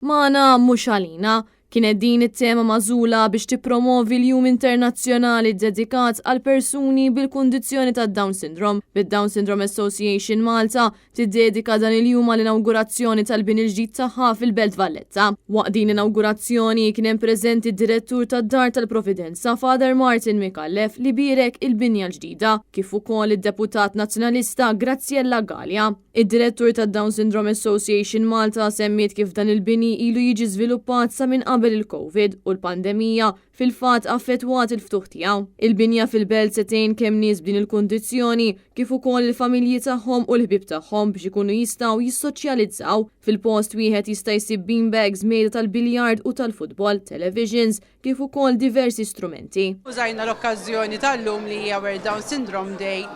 Magħna mhux għalina, kienet din it-tema magħżula biex tippromovi l-Jum Internazzjonali ddedikat għal persuni bil-kundizzjoni tad-Down Syndrome, bid-Down Syndrome Association Malta tiddedika dan il-jum għall-inawgurazzjoni tal-bini l-ġdid tagħha fil-Belt Valletta. Waqt din l-inawgurazzjoni kien hemm preżenti d-Direttur tad-Dar tal-Providenza Father Martin Micallef li bierek il-binja l-ġdida, kif ukoll id-Deputat Nazzjonalista Graziella Galea. Id-Direttur tad-Down Syndrome Association Malta semmiet kif dan il-bini ilu jiġi żviluppat sa minn qabel il-Covid u l-pandemija fil-fatt affettwat il-ftuħ tiegħu. Il-binja fil-Belt se tgħin kemm nies b'din il-kundizzjoni kif ukoll il-familji tagħhom u l-ħbieb tagħhom biex ikunu jistgħu jissoċjalizzaw. Fil-post wieħed jista' jsib beanbags, mejda tal-biljard u tal-futbol, televisions, kif ukoll diversi strumenti. Użajna l-okkażjoni tal-lum li hija World Down Syndrome Day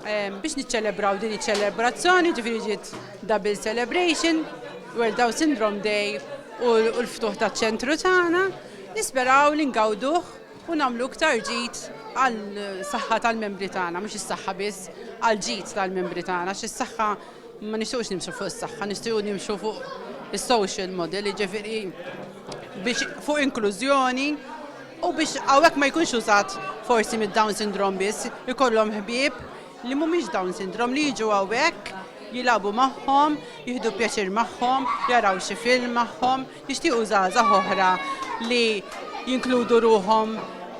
biex niċċelebraw din iċ-ċelebrazzjoni, ġifieri ġiet double celebration, World Down Syndrome Day u l-ftuħ taċ-ċentru tagħna. Nisperaw li ngawduh u nagħmlu iktar ġid għall-saħħa tal-membri tagħna, mhux is-saħħa biss, għall-ġid tal-membri tagħna, għax is-saħħa ma nixtiequx nimxu fuq is-saħħa, nixtiequ nimxu fuq is-social model, jiġifieri biex fuq inklużjoni u biex hawnhekk ma jkunx użat forsi mid-Down syndrome biss, ikollhom ħbieb li mhumiex Down syndrome li jiġu hawnhekk jilagħbu magħhom, jieħdu pjaċir magħhom, jaraw xi film magħhom, nixtiequ żgħażagħ oħra li jinkludu ruħhom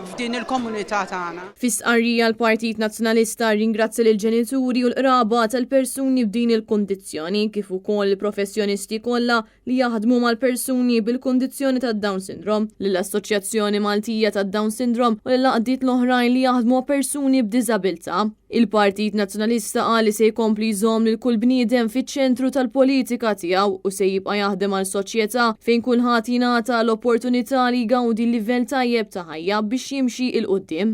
f'din il-komunità tagħna. Fi stqarrija l-Partit Nazzjonalista rringrazzja lill-ġenituri u l-qraba tal-persuni b'din il-kundizzjoni kif ukoll il-professjonisti kollha li jaħdmu mal-persuni bil-kundizzjoni tad-Down Syndrome, lill-Assoċjazzjoni Maltija tad-Down Syndrome u lill-għaqdiet l-oħrajn li jaħdmu ma' persuni b'diżabilità. Il-Partit Nazzjonalista qal li se jkompli jżomm lil kull bniedem fiċ-ċentru tal-politika tiegħu u se jibqa' jaħdem għal soċjetà fejn kulħadd jingħata l-opportunità li jgawdi livell tajjeb ta' ħajja biex jimxi 'l quddiem.